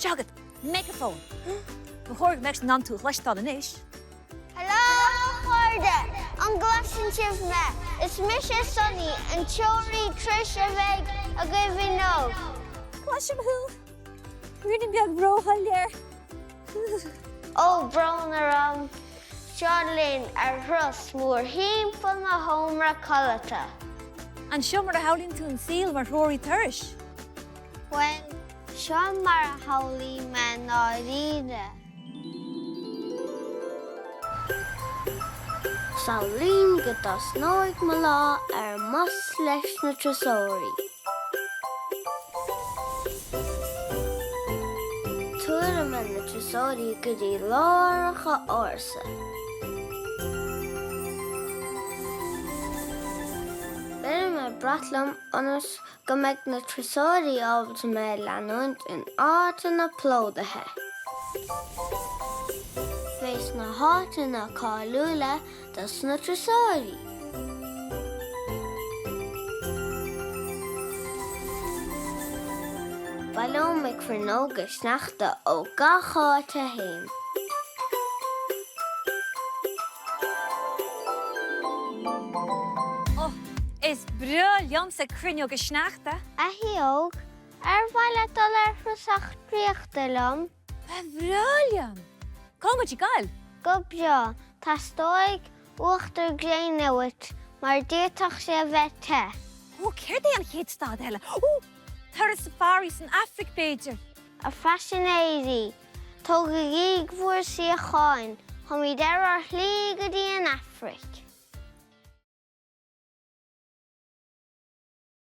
Seo agat megaphone! Ba chóir go mbeadh siad in ann tú a chloisteáil anois. Hello a chairde! An gcloiseann sibh mé? Is mise Sonny, an treoraí turais a bheidh agaibh inniu. Cloisim thú! Ruainnín beag róshoiléir. Ó, brón orm! Seo linn ar thuras mórthimpeall mo sheomra codlata. An seo mar a shamhlaíonn tú an saol mar threoraí turais? Bhuel, seo mar a shamhlaím é i ndáiríre. Samhlaím go dtosnóidh mo lá ar an mbus leis na turasóirí. Tabharfaidh mé na turasóirí go dtí láithreacha ársa. Bhéarfaidh mé brat liom ionas go mbeidh na turasóirí ábalta mé a leanúint in áiteanna plódaithe. Beidh sna háiteanna cáiliúla dos na turasóirí. Baileoidh mé cruinneoga sneachta ó gach áit a théim. Ó, is breá liomsa cruinneoga sneachta! A Shióg, ar mhaith leat dul ar thuras eachtraíochta liom? Ba bhreá liom! Cá bhfuil muid ag goil? Go breá, teastóidh uachtar gréine uait mar d'fhéadfadh sé a bheith te. Ó, céard é an chéad stad eile? Ó, turas safari san Afraic, b'fhéidir? A phaisinéirí, tógaigí bhur suíocháin, táimid ar ár slí go dtí an Afraic.